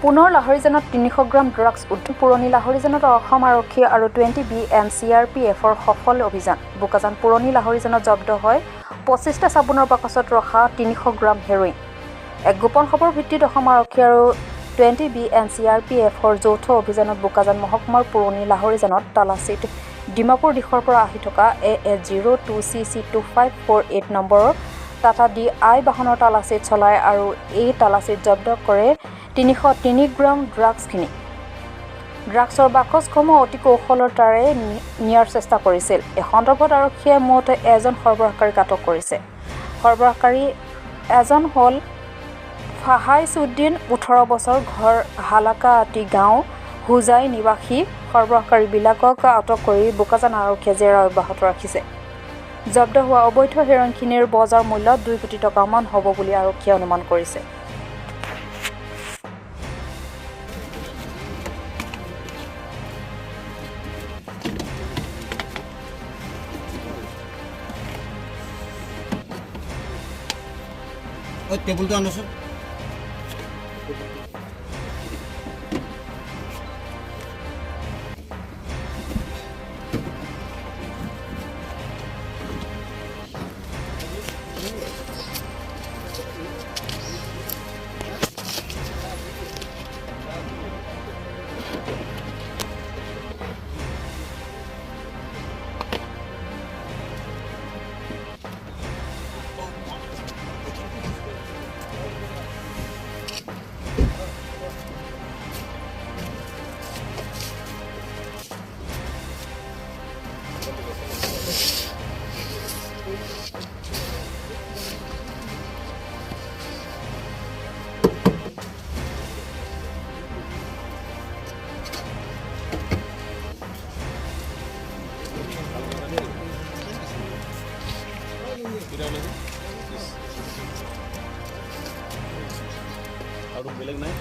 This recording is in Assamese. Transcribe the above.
পুনৰ লাহৰীজানত 300 গ্ৰাম ড্ৰাগছ উদ্ধাৰ। পুৰণি লাহৰীজানত অসম আৰক্ষী আৰু 20 BN CRPFৰ সফল অভিযান। বোকাজান পুৰণি লাহৰীজানত জব্দ হয় 25টা চাবোনৰ বাকচত ৰখা 300 গ্ৰাম হেৰ'ইন। এক গোপন খবৰৰ ভিত্তিত অসম আৰক্ষী আৰু 20 BN CRPFৰ যৌথ অভিযানত বোকাজান মহকুমাৰ পুৰণি লাহৰীজানত তালাচীত ডিমাপুৰ দিশৰ পৰা আহি থকা AA 02 CC 2548 নম্বৰৰ টাটা ডি আই বাহনৰ তালাচীত চলায় আৰু এই তালাচীত জব্দ কৰে 303 গ্ৰাম ড্ৰাগছখিনি। ড্ৰাগছৰ বাকচসমূহ অতি কৌশলতাৰে নিয়াৰ চেষ্টা কৰিছিল। এই সন্দৰ্ভত আৰক্ষীয়ে মুঠ এজন সৰবৰাহকাৰীক আটক কৰিছে। সৰবৰাহকাৰী এজন হ'ল ফাহাইছুদ্দিন, 18 বছৰ, ঘৰ হালাকাআটি গাঁও, হোজাই নিবাসী। সৰবৰাহকাৰীবিলাকক আটক কৰি বোকাজান আৰক্ষীয়ে জেৰা অব্যাহত ৰাখিছে। জব্দ হোৱা অবৈধ হেৰ'ইনখিনিৰ বজাৰ মূল্য 2 কোটি টকামান হ'ব বুলি আৰক্ষীয়ে অনুমান কৰিছে। ঐ, টেবুলটো আনচোন। আৰু বেলেগ নাই।